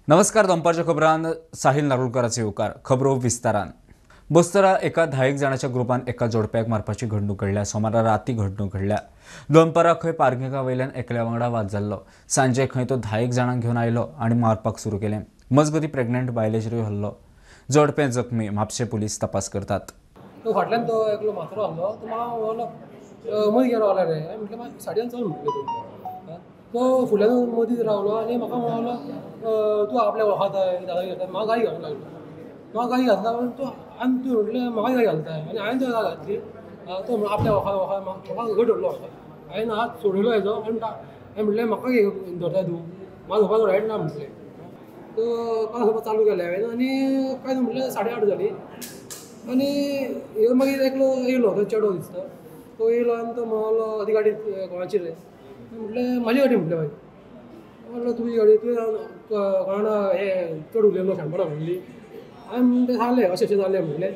नमस्कार, दनपारच्या खबरान साहिल नारुलकराचे येवकार. खबरो विस्तारान. बस्तरा एका 10 जाणांच्या ग्रुपान एका जोडप्याक मारपाची घडणूक घडल्या. सोमारा राती घडणूक घडल्या. दनपारा खंय पार्किंगा वयल्यान एकल्या वांगडा वाद जाल्लो. सांजे खंय तो 10 जाणांक घेवन आयलो आनी मारपाक सुरू केलें. मजगती प्रेग्नंट बायलेचेरूय हल्लो. जोडपें जखमी. म्हापशें पुलीस तपास करतात. तो फाटल्यान तो एकलो म्हातारो आहलो, तो म्हाका मदीं गेलो रावला रे. हांवें म्हटलें म्हाका साडयान चल म्हटलें. तूं तो फुडल्यान मदीं रावलो आनी म्हाका म्हणलो तूं आपल्या वळखताय दादा घेता. म्हाका गाळी घालूंक लागलो. म्हाका गाळी घातला म्हणून तो आनी तूं म्हटलें म्हाका गाळी घालताय आनी हांवें तो गाळी घातली. तो म्हणून आपल्या वळखा वळखा म्हाका घट धरलो. म्हाका हांवें हात सोडयलो हेजो आनी हांवें म्हटलें म्हाका धरताय तूं, म्हाका धरपाचो रायट ना म्हटलें. तो काल धरपाक चालू केलें हांवें आनी काय म्हटलें 8:30 जालीं आनी ह्यो मागीर एकलो येयलो, तो चेडो दिसता, तो येयलो आनी तो म्हणलो ती गाडी कोणाची रे. म्हटलें म्हाजी गाडी. म्हटलें मागीर म्हणलो तुजी गाडी, तुवें कोणा हें चड उलयलो शाणपणां म्हणली. हांवें म्हणलें जालें अशें अशें जालें म्हटलें.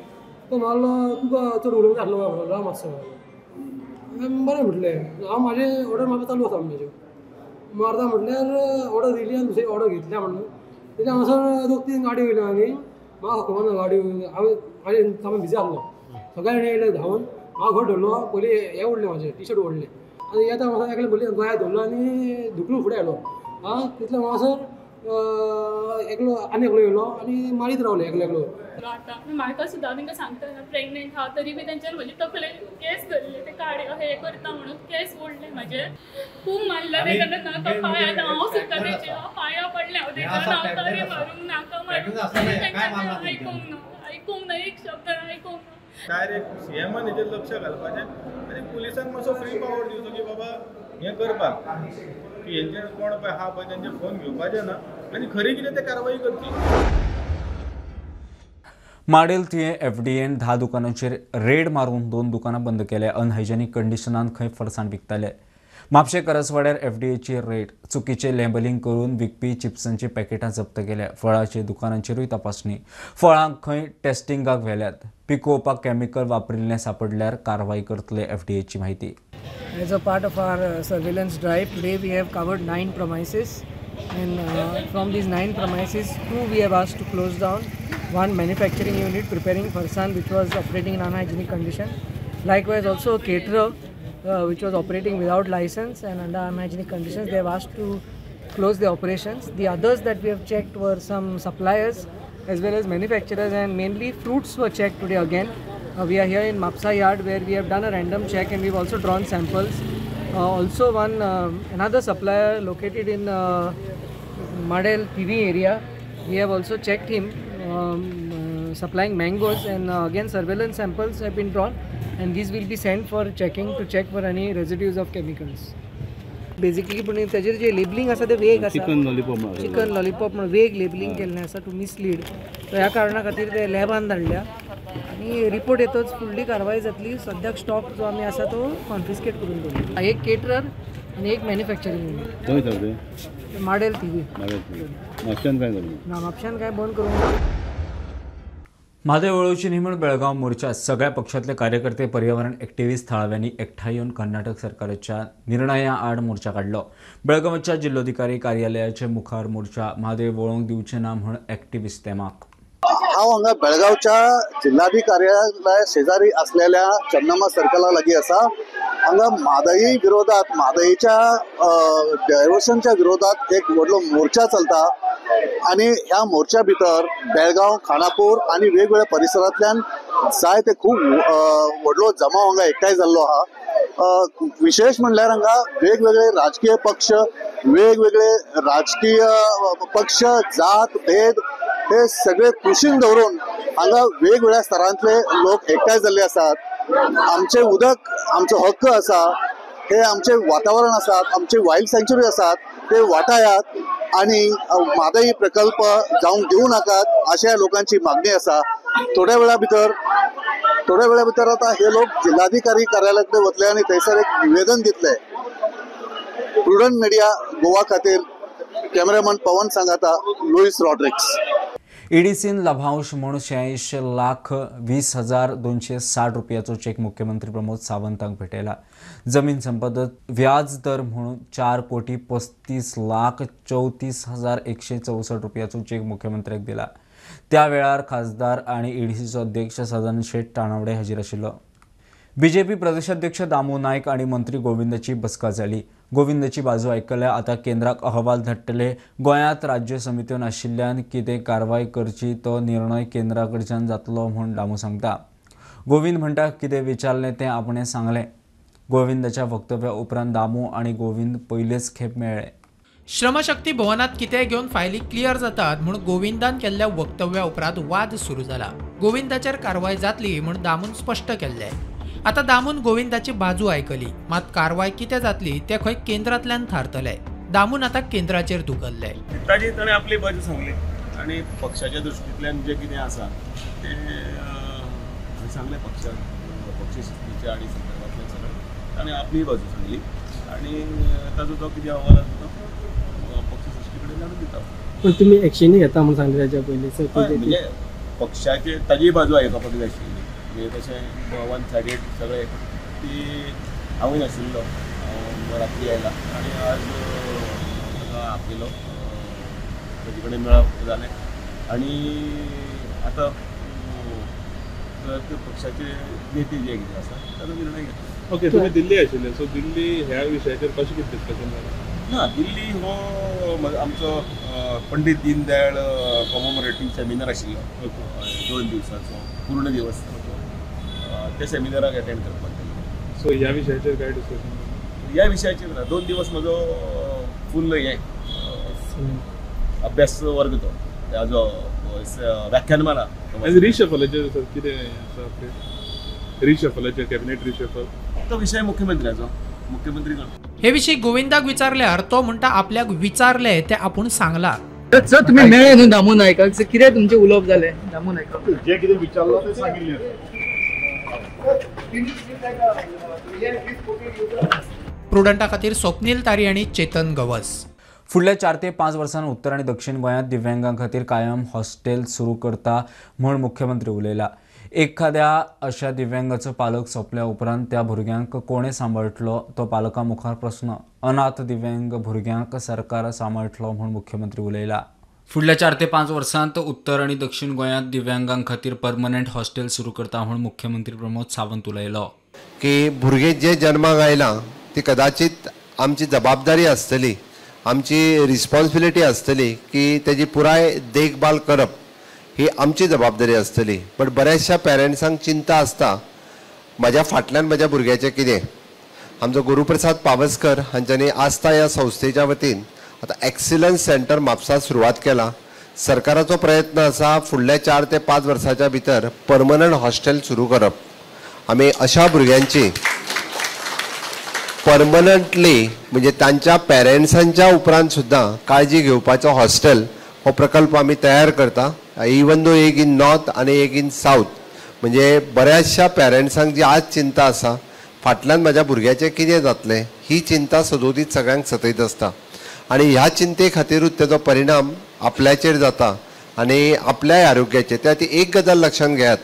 तो म्हणलो तुका चड उलोवंक नासलो म्हणलो, राव मातसो. हांवें बरें म्हटलें, हांव म्हाजें ऑर्डर मारपा चालू आसा. म्हजें मारता म्हटल्यार ऑर्डर दिली आनी दुसरी ऑर्डर घेतल्या म्हणून तेच्या हांगासर 2-3 गाडयो येयल्यो आनी म्हाका खबर ना गाडयो. हांवें म्हाजें सामान बिजी आहलो. सगळे जाण येयले धांवन, म्हाका घट धरलो. पयलीं हें ओडलें, म्हाजें टी शर्ट ओडलें आनी येता म्हाका एकलें पयलीं गोंया धरलो आनी धुकलून फुडें आयलो. आं तितले हांगासर एकलो आनी एकलो येयलो आनी मारीत रावले एकलो एकलो. आतां म्हाका सुद्दां तांकां सांगता प्रेग्नेंट आहा तरी बी तेंच्यान म्हजे तकले केस धरले, ते काडे हे करता म्हणून केस ओडले म्हाजे. खूब मारले तेन्ना नाका पांया, हांव सुद्दां तेजे पांया पडलें हांव तेज्या, नाका रे मारूंक, नाका मारूंक. तेंच्यान आयकूंक ना, आयकूंक ना, एक शब्द आयकूंक ना. डायरेक्ट सीएमान हेजेर लक्ष घालपाचें आनी पुलिसांक मातसो फ्री पावर दिवचो की बाबा हें करपाक की हेंचेर कोण पळय आहा पळय तेंचे फोन घेवपाचे ना आनी खरी कितें ते कारवाई करची. माडेल तुयें एफडीएन 10 दुकानांचेर रेड मारून 2 दुकानां बंद केल्या. अनहायजेनीक कंडिशनान खंय फरसाण विकताले. म्हापशें करसवाड्यार एफडीएची रेड. चुकीचें लेबलिंग करून विकपी चिप्सांची पॅकेटां जप्त केल्या. फळाचे दुकानांचेरूय तपासणी. फळांक खंय टेस्टिंगाक व्हेल्यात. पिकोवपाक केमिकल वापरिल्लें सापडल्यार कारवाई करतले एफडीएची म्हायती. As a part of our surveillance drive, today we have covered 9 premises, and from these 9 premises, 2 we have asked to close down. 1 manufacturing unit preparing farsan, which was operating in unhygienic condition. Likewise, also a caterer which was operating without license and under unhygienic conditions. They have asked to close the operations. The others that we have checked were some suppliers as well as manufacturers, and mainly fruits were checked today again. We are here in Mapsa yard where we have done a random check and we've also drawn samples. Also one another supplier located in Madel TV area, we have also checked him supplying mangoes, and again surveillance samples have been drawn and these will be sent for checking to check for any residues of chemicals. Basically पण ताजेर जे labelling आसा ते वेग आसा, chicken lollipop म्हणून वेग labelling केल्लें आसा टू मिसलीड. सो ह्या कारणा खातीर ते लॅबान धाडल्या आनी रिपोर्ट येतच फुडली कारवाय जातली. सद्याक स्टॉक जो आमी आसा तो कॉन्फिस्केट करून दवरला. एक केटरर आनी एक मॅन्युफॅक्चरींग युनीट माडेल थिवी. ना म्हापश्यान काय बंद करूंक ना. म्हादय वळोवची न्ही म्हूण बेळगांव मोर्चा सगळ्या पक्षांतले कार्यकर्ते, पर्यावरण एक्टिव्हिस्ट थळाव्यांनी एकठांय येवन कर्नाटक सरकाराच्या निर्णया आड मोर्चा काडलो. बेळगांवच्या जिल्लोधिकारी कार्यालयाचे मुखार मोर्चा. म्हादय वळोवंक दिवचे ना म्हूण एक्टिव्हिस्ट तेमाक. हांव हांगा बेळगांवच्या जिल्हाधिकार्यालया शेजारी असलेल्या चन्नम्मा सर्कला लागीं आसा. हांगा म्हादई विरोधात, म्हादईच्या डायवर्शनच्या विरोधात एक व्हडलो मोर्चा चलता आनी ह्या मोर्चा भितर बेळगांव, खानापूर आनी वेगवेगळ्या परिसरांतल्यान जायते खूब व्हडलो जमाव हांगा एकठांय जाल्लो आहा. विशेष म्हणल्यार हांगा वेगवेगळे राजकीय पक्ष, वेगवेगळे राजकीय पक्ष, जात भेद हे सगळे कुशीन दवरून हांगा वेगवेगळ्या स्तरांतले लोक एकठांय जाल्ले आसात. आमचे उदक आमचो हक्क आसा, हे आमचे वातावरण आसात, आमचे वायल्ड सँच्युरी आसात, ते वाटायात आनी म्हादई प्रकल्प जावंक दिवं नाकात अशा लोकांची मागणी आसा. थोड्या वेळा भितर आता हे लोक जिल्हाधिकारी कार्यालया कडेन वतले आनी थंयसर एक निवेदन दितले. प्रुडंट मिडिया गोवा खातीर कॅमेरामन पवन सांगाता, लुईस रॉड्रिक्स. ईडीसीन लाभांश म्हूण 86,20,260 रुपयाचो चेक मुख्यमंत्री प्रमोद सावंतांक भेटयला. जमीन संपदत व्याज दर म्हणून 4,35,34,164 रुपयाचो चेक मुख्यमंत्र्याक दिला. त्या वेळार खासदार आनी ईडीसीचो अध्यक्ष सदानंद शेट तानावडे हाजीर आशिल्लो. बीजेपी प्रदेशाध्यक्ष दामू नायक आनी मंत्री गोविंदाची बसका जाली. गोविंदाची बाजू आयकल्या आतां केंद्राक अहवाल धाडटले. गोंयांत राज्य समित्यो नाशिल्ल्यान कितें कारवाय करची तो निर्णय केंद्रा कडच्यान जातलो म्हूण दामू सांगता. गोविंद म्हणटा कितें विचारलें तें आपणें सांगलें. गोविंदाच्या वक्तव्या उपरांत दामू आनी गोविंद पयलेच खेप मेळ्ळे. श्रमशक्ती भवनात कितें घेवन फायली क्लियर जातात म्हूण गोविंदान केल्ल्या वक्तव्या उपरांत वाद सुरू जाला. गोविंदाचेर कारवाय जातली म्हूण दामून स्पश्ट केल्लें. आतां दामून गोविंदाची बाजू आयकली, मात कारवाय कितें जातली तें खंय केंद्रांतल्यान थारतलें. दामून आतां केंद्राचेर धुकल्लें. ताजी ताणें आपली बाजू सांगली आनी पक्षाच्या दृश्टींतल्यान जें कितें आसा तें सांगलें. पक्षाक पक्षशिस्तीच्या आनी संदर्भांतल्यान सगळें ताणें आपली बाजू सांगली आनी ताजो तो कितें अहवाल आसा तो पक्षसृश्टी कडेन धाडून दिता. पण तुमी एक्शनूय घेता म्हूण सांगलें ताच्या पयलीं. म्हणजे पक्षाचे ताजी बाजू आयकपाक जाय आशिल्ली. म्हणजे तशें वन सायडेड सगळें ती हांवूय नाशिल्लो, हांव रात्री आयला आनी आज ताका आपयलो, ताजे कडेन मेळप जालें आनी आतां पक्षाचे नेते जे कितें आसा ताजो निर्णय घेतलो. ओके, तुमी दिल्ली आशिल्ले, सो दिल्ली ह्या विशयाचेर कशें कितें डिस्कशन जालें? ना, दिल्ली हो आमचो पंडीत दीनदयाळ कॉमोमोरेटीव सेमिनार आशिल्लो, 2 दिवसाचो पूर्ण दिवस. त्या सेमिनाराक अटेंड करपाक गेल्लो. सो ह्या विशयाचेर काय डिस्कशन? ह्या विशयाचेर ना, 2 दिवस म्हजो फूल हे अभ्यास वर्ग तो जो व्याख्यानमाला. रिशफलाचेर सर कितें आसा अपडेट? रिशफलाचेर, कॅबिनेट रिशफल तो विशय मुख्यमंत्र्याचो, मुख्यमंत्री. हे विशीं गोविंदाक विचारल्यार तो म्हणटा आपल्याक विचारलें तें आपूण सांगला. सर तुमी मेळ्ळे न्हू दामू नायकाक, कितें तुमचें उलोवप जालें दामू नायकाक? जें कितें विचारलां तें सांगिल्लें. प्रुडंटा खातीर स्वप्नील तारी आनी चेतन गवस. फुडल्या 4 ते 5 वर्सांत उत्तर आनी दक्षिण गोंयांत दिव्यांगां खातीर कायम हॉस्टेल सुरू करता म्हूण मुख्यमंत्री उलयला. एखाद्या अशा दिव्यांगाचो पालक सोंपल्या उपरांत त्या भुरग्यांक कोणें सांबाळटलो तो पालकां मुखार प्रस्न. अनाथ दिव्यांग भुरग्यांक सरकार सांबाळटलो म्हूण मुख्यमंत्री उलयला. फुडल्या 4 ते 5 वर्सांत उत्तर आनी दक्षिण गोंयांत दिव्यांगां खातीर परमनंट हॉस्टेल सुरू करता म्हूण मुख्यमंत्री प्रमोद सावंत उलयलो. की भुरगें जे जन्माक आयलां ती कदाचित आमची जबाबदारी आसतली, आमची रिस्पॉन्सिबिलिटी आसतली की तेजी पुराय देखभाल करप ही आमची जबाबदारी आसतली. बट बऱ्याचशा पेरंट्सांक चिंता आसता म्हाज्या फाटल्यान म्हज्या भुरग्याचें कितें. आमचो गुरुप्रसाद पावसकर हांच्यांनी आस्था ह्या संस्थेच्या वतीन आतां एक्सिलन्स सेंटर म्हापसा सुरवात केला. सरकाराचो प्रयत्न आसा फुडल्या 4 ते 5 वर्साच्या भितर परमनंट हॉस्टेल सुरू करप. आमी अशा भुरग्यांची परमनंटली म्हणजे तांच्या पेरंट्सांच्या उपरांत सुद्दां काळजी घेवपाचो हॉस्टेल हो प्रकल्प आमी तयार करता. इवन दो एक इन नॉर्थ आनी एक इन सावथ. म्हणजे बऱ्याचशा पेरंट्सांक जी आज चिंता आसा फाटल्यान म्हाज्या भुरग्याचें कितें जातलें ही चिंता सदोदीत सगळ्यांक सतयत आसता आनी ह्या चिंते खातीरूच तेजो परिणाम आपल्याचेर जाता आनी आपल्याय आरोग्याचेर. त्या खातीर एक गजाल लक्षांत घेयात,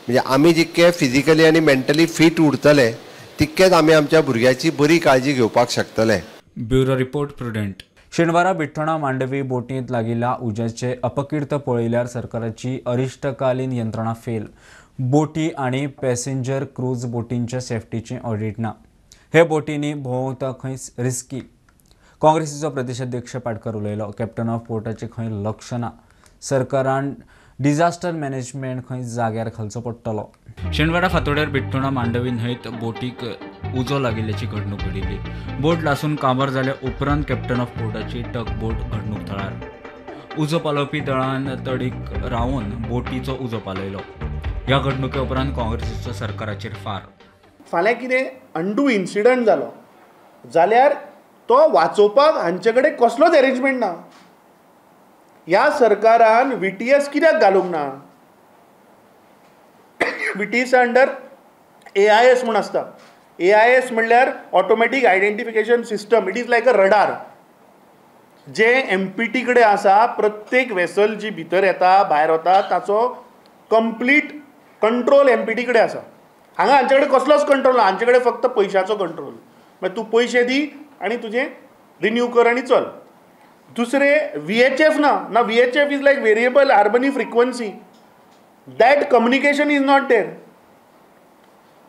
म्हणजे आमी जितके फिजिकली आनी मेंटली फीट उरतले तितकेच आमी आमच्या भुरग्याची बरी काळजी घेवपाक शकतले. Bureau report, Prudent. शेनवारा बिठ्ठोणा मांडवी बोटींत लागिल्ल्या उज्याचे अपकीर्त पळयल्यार सरकाराची अरिश्टकालीन यंत्रणा फेल. बोटी आनी पॅसेंजर क्रूज बोटींच्या सेफ्टीचें ऑडिट ना. हे बोटींनी भोंवता खंय रिस्की. काँग्रेसीचो प्रदेशाध्यक्ष पाटकर उलयलो. कॅप्टन ऑफ पोर्टाचें खंय लक्ष ना. सरकारान डिझास्टर मॅनेजमेंट खंय जाग्यार घालचो पडटलो. शेनवारा फातोड्यार बिठ्ठोणा मांडवी न्हंयत बोटीक उजो लागिल्ल्याची घडणूक घडिल्ली. बोट लासून काबार जाल्या उपरांत कॅप्टन ऑफ पोर्टाची टग बोट घडणूक थळार. उजो पालोवपी दळान तडीक रावन बोटीचो उजो पालयलो. ह्या घडणुके उपरांत काँग्रेसीचो सरकाराचेर फार. फाल्यां कितें अंडू इन्सिडंट जालो जाल्यार तो वाचोवपाक हांचे कडेन कसलोच एरेंजमेंट ना. ह्या सरकारान VTS कित्याक घालूंक ना? VTS under AIS म्हूण आसता. AIS म्हणल्यार automatic identification system. It is like a radar. J M P T कडेन आसा, प्रत्येक वेसल जी भितर येता भायर वता ताचो complete control M P T कडेन आसा. हांगा हांचे कडेन कसलोच कंट्रोल ना, हांचे कडेन फक्त पयशाचो कंट्रोल. मागीर तूं पयशे दी आनी तुजें रिन्यू कर आनी चल. दुसरें वी एच एफ ना, ना V H F is like variable harmony frequency, that communication is not there.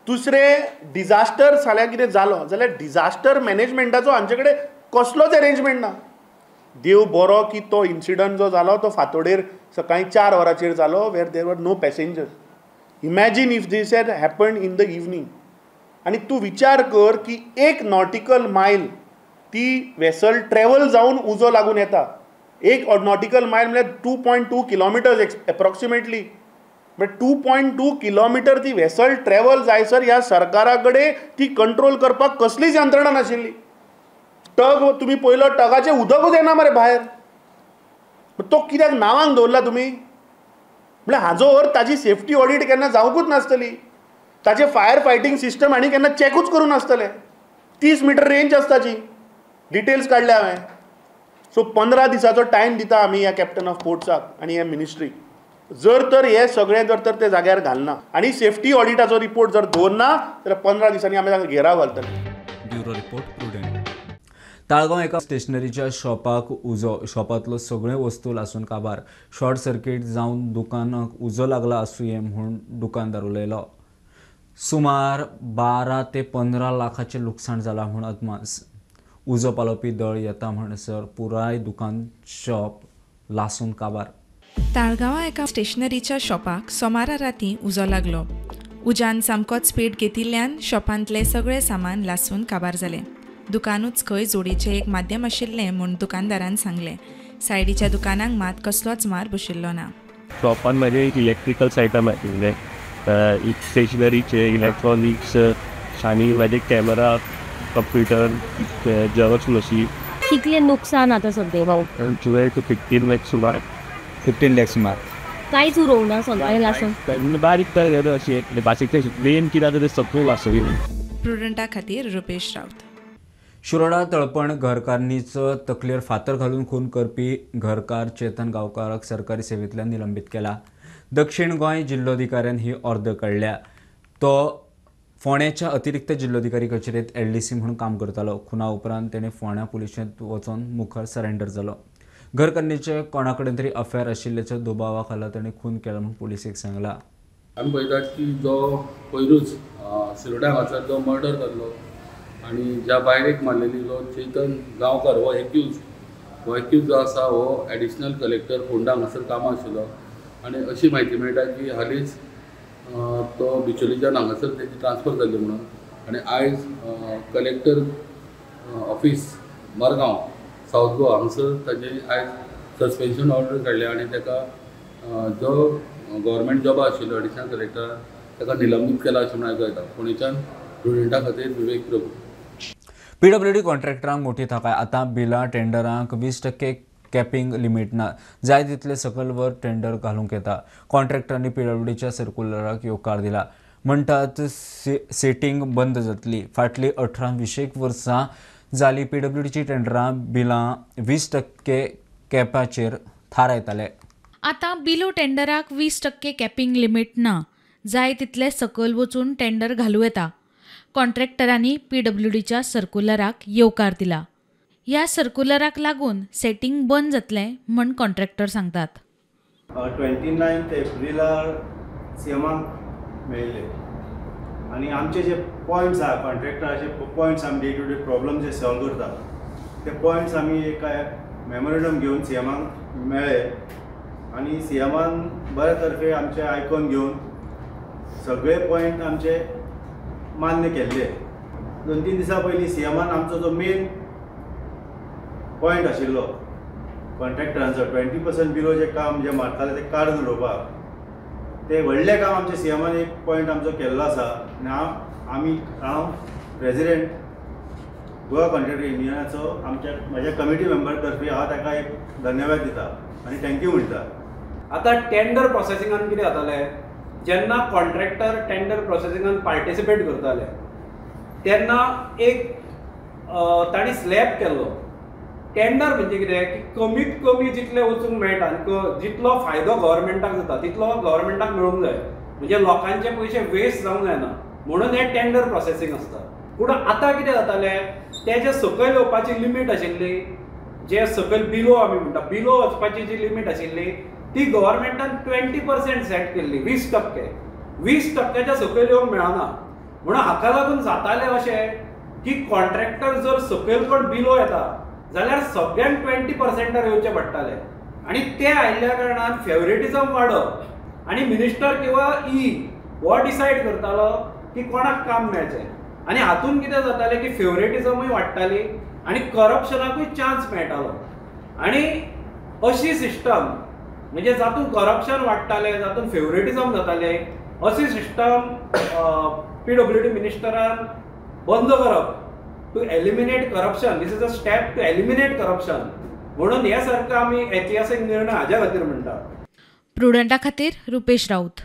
दुसरें डिजास्टर जाल्यार कितें जालो जाल्यार डिजास्टर मॅनेजमेंटाचो हांचे कडेन कसलोच एरेंजमेंट ना. देव बरो की तो इन्सिडंट जो जालो तो फांतोडेर सकाळीं 4 वरांचेर जालो, where there were no passengers. Imagine if this had happened in the evening. आनी तूं विचार कर की 1 नॉटिकल मायल ती वेसल ट्रॅवल जावन उजो लागून येता. 1 नॉटिकल मायल म्हळ्यार 2.2 किलोमिटर्स एप्रॉक्सिमेटली. बट 2.2 किलोमिटर ती वेसल ट्रॅवल जायसर ह्या सरकारा कडेन ती कंट्रोल करपाक कसलीच यंत्रणा नाशिल्ली. टग तुमी पयलो, टगाचें उदकूच येना मरे भायर, तो कित्याक नांवांक दवरला तुमी? म्हळ्यार हाजो अर्थ ताजी सेफ्टी ऑडिट केन्ना जावंकूच नासतली, ताचे फायर फायटींग सिस्टम आनी केन्ना चॅकूच करूं नासतले. 30 मिटर रेंज आसता ताची, डिटेल्स काडल्या हांवें. सो 15 दिसाचो टायम दिता आमी ह्या कॅप्टन ऑफ पोर्ट्साक आनी ह्या मिनिस्ट्रीक. जर तर हे सगळें जर तर ते जाग्यार घालना आनी सेफ्टी ऑडिटाचो रिपोर्ट जर दवरना जाल्यार 15 दिसांनी आमी तांकां घेराव घालतले. Bureau report, Prudent. Taleigao एका स्टेशनरीच्या शॉपाक उजो, शॉपांतलो सगळ्यो वस्तू लासून काबार. शॉर्ट सर्किट जावन दुकानाक उजो लागला आसुये म्हूण दुकानदार उलयलो. सुमार 12 ते 15 लाखाचें लुकसाण जालां म्हूण अदमास. उजो पालोवपी दळ येता म्हणसर पुराय दुकान शॉप लासून काबार. ताळगांवां एका स्टेशनरीच्या शॉपाक सोमारा राती उजो लागलो. उज्यान सामकोच पेट घेतिल्ल्यान शॉपांतलें सगळें सामान लासून काबार जालें. दुकानूच खंय जोडीचें एक माध्यम आशिल्लें म्हूण दुकानदारान सांगलें. सायडीच्या दुकानांक मात कसलोच मार बशिल्लो ना. शॉपान म्हजे इलेक्ट्रिकल्स आयटम आशिल्ले, स्टेशनरीचे, इलेक्ट्रॉनिक्स आनी म्हाजे कॅमेरा, कंप्युटर, झेरॉक्स मशीन. कितलें नुकसान आतां सद्या भाऊ? 12 to 15 lakhs सुमार. 15 लॅक्स सुमार. कांयच उरोवंक ना सगळें लासून. बारीक तर अशें बारीक मेन कितें आतां तें सगळें लासून. प्रुडंटा खातीर रुपेश रावत. शिरोडा तळपण घरकान्नीचो तकलेर फातर घालून खून करपी घरकार चेतन गांवकाराक सरकारी सेवेंतल्यान निलंबीत केला. दक्षिण गोंय जिल्लोधिकाऱ्यान ही ऑर्दर काडल्या. तो फोंड्याच्या अतिरिक्त जिल्लोधिकारी कचेरेंत LDC म्हणून काम करतालो. खुना उपरांत तेणें फोंड्या पुलिशेंत वचून मुखार सरेंडर जालो. घरकान्नीचे कोणा कडेन तरी अफेअर आशिल्ल्याच्या दुबावा खाला तेणें खून केला म्हूण पुलिसेक सांगला. आमी पळयतात की जो पयरूच शिरोडा हांगासर जो मर्डर जाल्लो आनी ज्या बायलेक मारलेली जो चेतन गांवकर हो एक्यूज जो आसा हो एडिशनल कलेक्टर फोंडा हांगासर कामां आशिल्लो आनी अशी म्हायती मेळटा की हालींच तो बिचोलीच्यान हांगासर तेजी ट्रान्सफर जाल्ली म्हणून आनी आयज collector office Margao south Goa हांगासर ताजे आयज सस्पेन्शन ऑर्डर काडल्या आनी ताका जो गव्हर्मेंट जॉबा आशिल्लो एडिशनल कलेक्टर ताका निलंबीत केला अशें म्हूण आयकूं येता. फोंडेच्यान प्रुडंटा खातीर विवेक प्रभू. PWD कॉन्ट्रॅक्टरांक मोठी थाकाय. आतां बिलां टेंडरांक 20% कॅपिंग लिमीट ना, जाय तितले सकयल वर टेंडर घालूंक येता. कॉन्ट्रॅक्टरांनी PWDच्या सर्क्युलराक येवकार दिला. म्हणटात सेटिंग बंद जातली. फाटलीं 18-20 वर्सां जाली PWDची टेंडरां बिलां 20% कॅपाचेर थारायताले. आतां बिलो टेंडराक 20% कॅपिंग लिमीट ना, जाय तितले सकयल वचून टेंडर घालूं येता. कॉन्ट्रॅक्टरांनी PWDच्या सर्क्युलराक येवकार दिला. ह्या सर्क्युलराक लागून सेटिंग बंद जातलें म्हूण कॉन्ट्रॅक्टर सांगतात. 29 एप्रिलार सीएमाक मेळिल्ले आनी आमचे जे पॉयंट्स आहा कॉन्ट्रॅक्टराचे पॉयंट्स आमी डे टू डे प्रॉब्लम जे सॉल्व करता ते पॉयंट्स आमी एक मेमोरेंडम घेवन सीएमाक मेळ्ळे आनी सीएमान बऱ्या तर्फे आमचे आयकून घेवन सगळे पॉयंट आमचे मान्य केल्ले. 2-3 दिसां पयलीं सीएमान आमचो जो मेन पॉयंट आशिल्लो कॉन्ट्रॅक्टरांचो 20% बिलो जे काम जे मारताले ते काडून उडोवपाक ते व्हडलें काम आमच्या सीएमान एक पॉयंट आमचो केल्लो आसा. आनी हांव प्रेजिडेंट गोवा कॉन्ट्रॅक्टर युनियनाचो आमच्या म्हज्या कमिटी मेंबर तर्फे हांव ताका एक धन्यवाद दिता आनी thank you म्हणटा. आतां टेंडर प्रोसेसिंगान कितें जातालें, जेन्ना कॉन्ट्रॅक्टर टेंडर प्रोसेसिंगान पार्टिसिपेट करताले तेन्ना एक तांणी स्लॅब केल्लो टेंडर म्हणजे कितें की कमीत कमी जितले वचूंक मेळटा आनी जितलो फायदो गव्हर्मेंटाक जाता तितलो गव्हर्मेंटाक मेळूंक जाय, म्हणजे लोकांचे पयशे वेस्ट जावंक जायना म्हणून हें टेंडर प्रोसेसींग आसता. पूण आतां कितें जातालें, ते जे सकयल येवपाची लिमीट आशिल्ली, जे सकयल बिलो आमी म्हणटा, बिलो वचपाची जी लिमीट आशिल्ली ती गव्हर्मेंटान 20% सेट केल्ली, 20%. 20%च्या सकयल येवंक मेळना. म्हणून हाका लागून जातालें अशें की कॉन्ट्रॅक्टर जर सकयल कोण बिलो येता जाल्यार सगळ्यांक 20%र येवचें पडटालें आनी ते आयिल्ल्या कारणान फेवरेटिजम वाडप आनी मिनिस्टर किंवा ई हो डिसायड करतालो की कोणाक काम मेळचें आनी हातून कितें जातालें की फेवरेटिजमूय वाडटाली आनी करप्शनाकूय चान्स मेळटालो. आनी अशी सिस्टम म्हणजे जातून करप्शन वाडटालें, जातून फेवरेटिजम जातालें, अशी सिस्टम PWD मिनिस्टरान बंद करप, to eliminate corruption. This is a step to eliminate corruption. म्हणून हे सारको आमी ऐतिहासीक निर्णय हाज्या खातीर म्हणटा. प्रुडंटा खातीर रुपेश राऊत.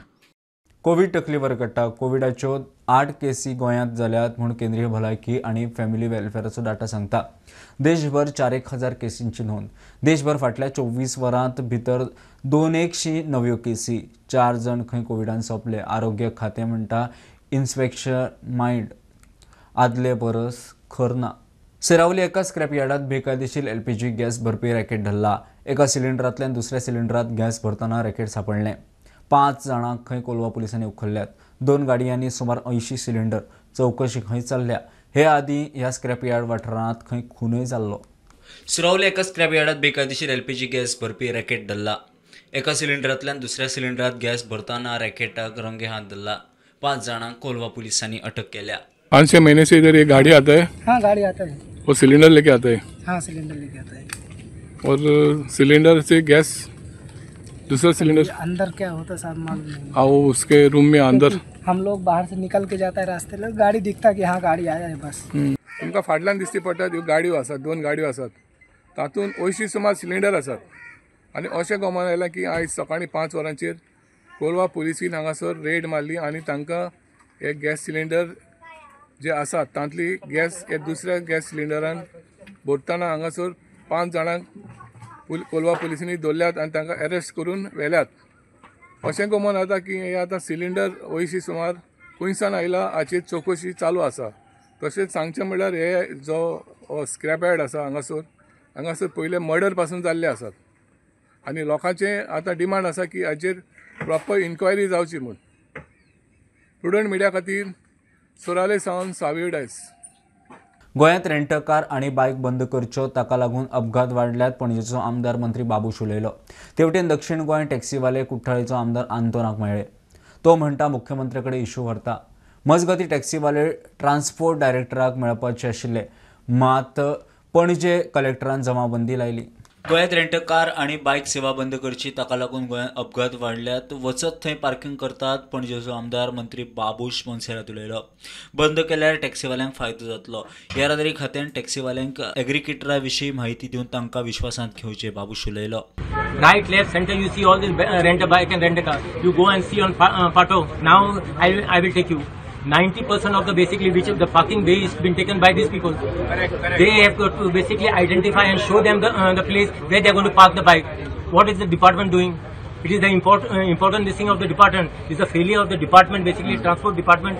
कोवीड तकलीवर काडटा. कोविडाच्यो 8 केसी गोंयांत जाल्यात म्हूण केंद्रीय भलायकी आनी फॅमिली वेलफेअराचो डाटा सांगता. देशभर 4,000 केसींची नोंद. देशभर फाटल्या 24 वरांत भितर 201 नव्यो केसी. 4 जाण खंय कोविडान सोंपले. आरोग्य खातें म्हणटा इन्स्पेक्शन मायंड आदले परस खर ना. सिरावली एका स्क्रॅप यार्डात बेकायदेशीर LPG gas भरपी रॅकेट धरला. एका सिलिंडरांतल्यान दुसऱ्या सिलिंडरांत गॅस भरतना रॅकेट सांपडलें. 5 जाणांक खंय कोलवा पुलिसांनी उखल्ल्यात. 2 गाडयांनी सुमार 80 सिलिंडर. चवकशी खंय चल्ल्या. हे आदीं ह्या स्क्रॅप यार्ड वाठारांत खंय खूनय जाल्लो. सिरावली एका स्क्रॅप यार्डात बेकायदेशीर LPG gas भरपी रॅकेट धरला. एका सिलिंडरांतल्यान दुसऱ्या सिलिंडरांत गॅस भरतना रॅकेटाक रंगे हात धरला. 5 जाणांक कोलवा पुलिसांनी अटक केल्या. 5-6 महीने से इधर ये गाड़ी आता है. हाँ, गाड़ी आता है. वो सिलेंडर लेके आता है. हाँ, सिलेंडर लेके आता है. और सिलेंडर से गैस दूसरा सिलेंडर अंदर क्या होता है साहब मालूम नहीं. हाँ, वो उसके रूम में अंदर हम लोग बाहर से निकल के जाता है रास्ते में, गाड़ी दिखता कि हाँ गाड़ी आया है बस. तुमकां फाटल्यान दिसती पडटा ह्यो गाडयो आसात, 2 गाडयो आसात, तातूंत 80 सुमार सिलेंडर आसात. आनी अशें गमन आयलां की आयज सकाळीं 5 वरांचेर कोलवा पुलिसीन हांगासर रेड मारली आनी तांकां हे गॅस सिलेंडर जे आसात तांतली गॅस हे दुसऱ्या गॅस सिलिंडरान भरतना हांगासर 5 जाणांक कोलवा पुलिसांनी दवरल्यात आनी तांकां अरेस्ट करून व्हेल्यात. अशें गमन जाता की हे आतां सिलिंडर 80 सुमार खंयसान आयला हाचेर चवकशी चालू आसा. तशेंच सांगचें म्हणल्यार हे जो स्क्रॅप यार्ड आसा हांगासर, हांगासर पयले मर्डर पासून जाल्ले आसात आनी लोकांचें आतां डिमांड आसा की हाचेर प्रॉपर इन्क्वायरी जावची म्हूण. प्रुडंट मिडिया खातीर सोराले सावन सावियो डायस. गोंयांत रेंटकार आनी बायक बंद करच्यो, ताका लागून अपघात वाडल्यात. पणजेचो आमदार मंत्री बाबूश उलयलो. तेवटेन दक्षिण गोंय टॅक्सीवाले कुठ्ठाळीचो आमदार आंतोनाक मेळ्ळे. तो म्हणटा मुख्यमंत्र्याकडे इश्यू व्हरता. मजगती टॅक्सीवाले ट्रान्सपोर्ट डायरेक्टराक मेळपाचे आशिल्ले, मात पणजे कलेक्टरान जमाबंदी लायली. गोंयांत रेंटकार आनी बायक सेवा बंद करची, ताका लागून गोंयांत अपघात वाडल्यात. वचत थंय पार्किंग करतात. पणजेचो आमदार मंत्री बाबूश मोन्सेरात उलयलो. बंद केल्यार टॅक्सीवाल्यांक फायदो जातलो. येरादारी खात्यान टॅक्सीवाल्यांक एग्रिकेटरा विशीं म्हायती दिवन तांकां विश्वासांत घेवचें, बाबूश उलयलो. Right, left, center, you see all this rent a bike and rent a car. You go and see on Pato. Now I will take you. 90% of the basically which the parking bay is been taken by these people. Correct, correct. They have got to basically identify and show them the place where they are going to park the bike. What is the department doing? It is the important this thing of the department. It is the failure of the department, basically transport department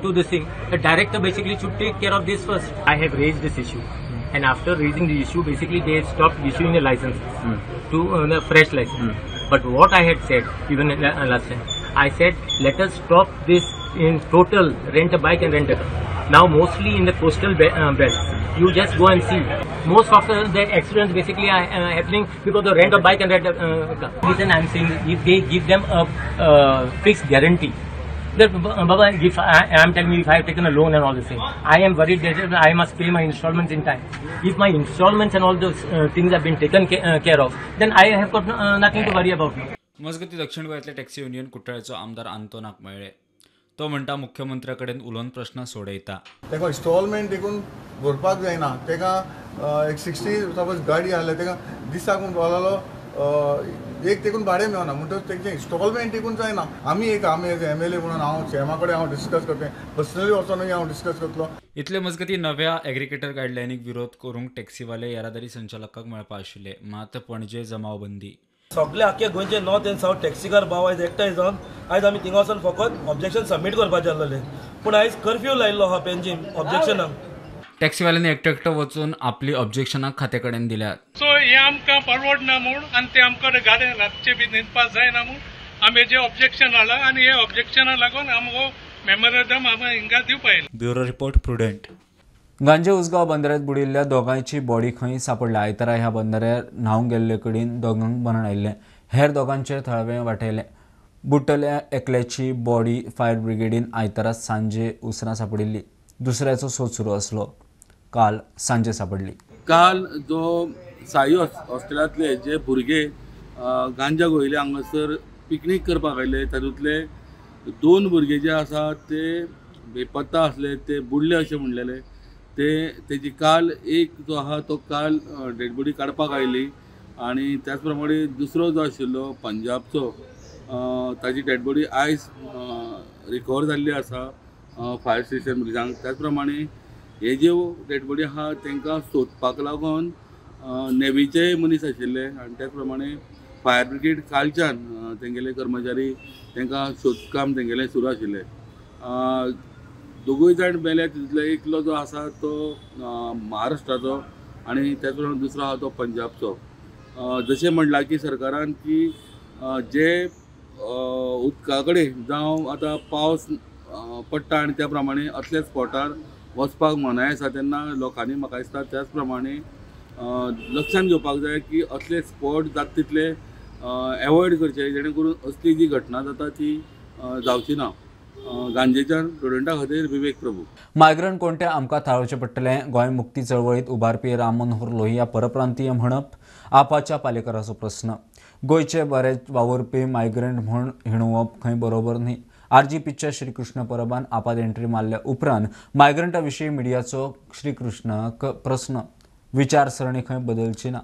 to this thing. The director basically should take care of this first. I have raised this issue, and after raising the issue, basically they stopped issuing the licenses to the fresh license. But what I had said even last time, I said let us stop this in total rent a bike and rent a car. Now mostly in the coastal belts, you just go and see. Most of the accidents basically are happening because of rent a bike and rent a car. Reason I am saying, if they give them a fixed guarantee, that Baba, if I am telling you, if I have taken a loan and all this thing, I am worried that I must pay my installments in time. If my installments and all those things have been taken care of, then I have got nothing to worry about. मजगती दक्षिण गोंयांतले taxi union कुठ्ठाळेचो आमदार आंतोनाक मेळ्ळे. तो म्हणटा मुख्यमंत्र्याकडेन उलोवन प्रश्न सोडयता. ताका इन्स्टॉलमेंट देखून भरपाक जायना. ताका एक 60 सपोज गाडी आहले ताका दिसाक म्हणपाक लागलो एक तेकून भाडें मेळना, म्हणटकच तेंचें इन्स्टॉलमेंट देखून जायना. आमी एक आमी एज एमएलए म्हणून हांव सीएमा कडेन हांव डिस्कस करतलें, पर्सनली वचोनूय हांव डिस्कस करतलो. इतले मजगती नव्या एग्रीकेटर गायडलायनीक विरोध करूंक टॅक्सीवाले येरादारी संचालकाक मेळपा आशिल्ले, मात पणजे जमावबंदी. सगळे आख्खे गोंयचे नॉर्थ एंड सावथ टॅक्सीकार भाव आयज एकठांय जावन आयज आमी थिंगा वचोन फकत ऑब्जेक्शन सबमीट करपाचें आसलेलें, पूण आयज कर्फ्यू लायिल्लो आहा पेंजीम ऑब्जेक्शनाक. टॅक्सीवाल्यांनी एकटो एकटो वचून आपली ऑब्जेक्शनां खात्या कडेन दिल्यात. सो हें आमकां परवडना म्हूण आनी ते आमकां गाडी रातचे बी न्हिदपाक जायना म्हूण आमी हेजें ऑब्जेक्शन हाडलां आनी हे ऑब्जेक्शना लागून आमकां मेमोरंडम आमी हिंगा दिवपा येयला. Bureau report, Prudent. गांजे उसगांव बंदरांत बुडिल्ल्या दोगांयची बॉडी खंय सांपडल्या. आयतारा ह्या बंदरार न्हावंक गेल्ले कडेन दोगांक मरण आयिल्लें, हेर दोगांचेर थळावे वाटयलें. बुडटल्या एकल्याची बॉडी फायर ब्रिगेडीन आयतारा सांजे उसरां सांपडिल्ली, दुसऱ्याचो सोद सुरू आसलो, काल सांजे सांपडली. काल जो साई हॉस्टेलांतले जे भुरगे गांजा गोयले हांगासर पिकनीक करपाक आयले तातूंतले 2 भुरगे जे आसा ते बेपत्ता आसले, ते बुडले अशें म्हणलेले. ते तेजी काल एक जो आहा तो काल डेडबॉडी काडपाक आयली आनी त्याच प्रमाणे दुसरो जो आशिल्लो पंजाबचो ताजी डेडबॉडी आयज रिकवर जाल्ली आसा फायर स्टेशन पुलिसांक. त्याच प्रमाणे हे ज्यो डेडबॉडी आहा तांकां सोदपाक लागून नेवीचे मनीस आशिल्ले आनी त्याच प्रमाणे फायर ब्रिगेड कालच्यान तेंगेले कर्मचारी तांकां सोदकाम तेंगेलें सुरू आशिल्लें. दोगूय जाण मेले, तितूंतलो एकलो जो आसा तो महाराष्ट्राचो आनी त्याच प्रमाणे दुसरो आहा तो पंजाबचो. जशें म्हणलां की सरकारान की जे उदका कडेन जावं आतां पावस पडटा आनी त्या प्रमाणे असल्या स्पॉटार वचपाक मनाय आसा तेन्ना लोकांनी म्हाका दिसता त्याच प्रमाणे लक्षांत घेवपाक जाय की असले स्पॉट जाता तितले एवॉयड करचे, जेणे करून असली जी घटना जाता ती जावची ना. गांजेच्यान प्रुडंटा खातीर विवेक प्रभू. मायग्रंट कोणते आमकां थारावचें पडटलें. गोंय मुक्ती चळवळींत उबारपी राम मनोहर लोहिया परप्रांतीय म्हणप आपाच्या पालेकराचो प्रस्न. गोंयचे बरेच वावुरपी मायग्रंट म्हूण हिणोवप खंय बरोबर न्ही. आरजीपीच्या श्रीकृष्ण परबान आपात एंट्री मारल्या उपरांत मायग्रंटा विशीं मिडियाचो श्रीकृष्णाक प्रस्न. विचारसरणी खंय बदलची ना.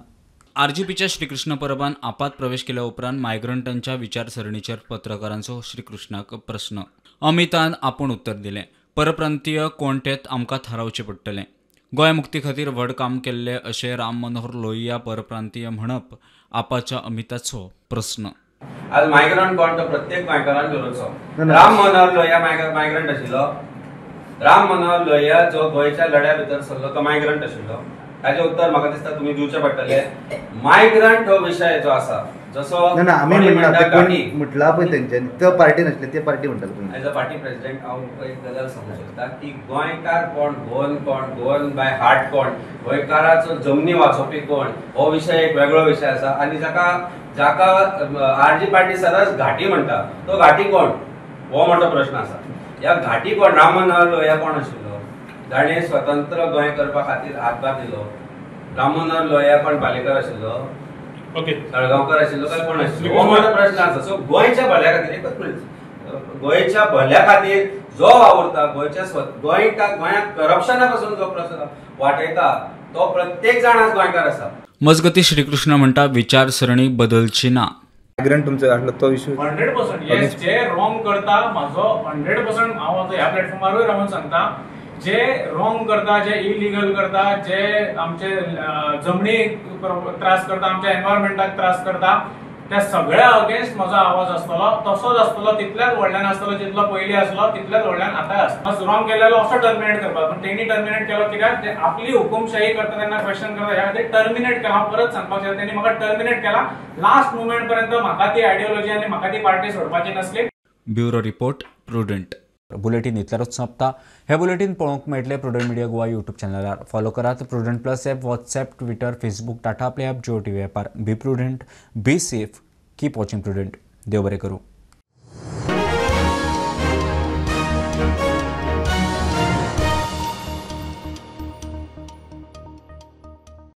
आरजीपीच्या श्रीकृष्ण परबान आपात प्रवेश केल्या उपरांत मायग्रंटांच्या विचारसरणीचेर पत्रकारांचो श्रीकृष्णाक प्रस्न. अमितान आपूण उत्तर दिलें, परप्रांतीय कोण तें आमकां थारावचें पडटलें. गोंय मुक्ती खातीर व्हड काम केल्लें अशें राम मनोहर लोहिया परप्रांतीय म्हणप आपाच्या अमिताचो प्रस्न. आज मायग्रंट कोण तो प्रत्येक गोंयकारान धरूचो. राम मनोहर लोहिया मायग्रंट आशिल्लो. राम मनोहर लोहिया जो गोंयच्या लढ्या भितर सरलो तो मायग्रंट आशिल्लो. ताजें उत्तर म्हाका दिसता तुमी दिवचें पडटलें. मायग्रंट हो विशय जो आसा जसो म्हटला पळय तेंच्यांनी तो पार्टी नासले ते पार्टी म्हणटाले. एज अ पार्टी प्रेसिडेंट हांव एक गजाल सांगूंक शकता की गोंयकार कोण, गोवन कोण, गोवन बाय हार्ट कोण, गोंयकाराचो जमनी वाचोवपी कोण हो विशय एक वेगळो विशय आसा. आनी जाका जाका आरजी पार्टी सदांच घाटी म्हणटा तो घाटी कोण हो मोठो प्रश्न आसा. ह्या घाटी कोण, राम मनोहर लोहिया कोण आशिल्लो जाणें स्वतंत्र गोंय करपा खातीर हातभार दिलो? राम मनोहर लोहिया कोण पालेकर आशिल्लो, साळगांवकर आशिल्लो काय कोण आशिल्लो हो मोठो प्रश्न आसा. सो गोंयच्या भल्या खातीर एकच मिनिट, गोंयच्या भल्या खातीर जो वावुरता, गोंयच्या गोंयाक करप्शना पासून जो प्रश्न वाटयता तो प्रत्येक जाण आज गोंयकार आसा. मजगती श्रीकृष्ण म्हणटा विचारसरणी बदलची ना. मायग्रंट तुमचो आसलो तो इशू 100% येस, जे रॉंग करता म्हाजो 100% हांव आतां ह्या प्लॅटफॉर्मारूय रावन सांगता, जे रॉंग करता, जे इलिगल करता, जे आमचे जमनीक त्रास करता, आमच्या एनवायरमेंटाक त्रास करता, त्या सगळ्या अगेन्स्ट म्हजो आवाज आसतलो, तसोच आसतलो, तितल्याच व्हडल्यान आसतलो जितलो पयलीं आसलो तितल्याच व्हडल्यान आतांय आसतलो. रॉंग केलेलो असो टर्मिनेट करपाक, पूण तेणी टर्मिनेट केलो कित्याक ते आपली हुकुमशाही करता तेन्ना क्वेश्चन करता, ह्या खातीर टर्मिनेट केला. हांव परत सांगपाक शकता तेणी म्हाका टर्मिनेट केला. लास्ट मुमेंट पर्यंत म्हाका ती आयडियोलॉजी आनी म्हाका ती पार्टी सोडपाची नासली. Bureau report, Prudent. Bulletin इतल्यारूच सोंपता. हे बुलेटीन पळोवंक मेळटलें प्रुडंट मिडिया गोवा यूट्यूब चॅनलार. फॉलो करात Prudent plus app, WhatsApp, Twitter, Facebook, Tata Play app, Jio TV ॲपार. Be prudent, be safe, keep watching Prudent. देव बरें करूं.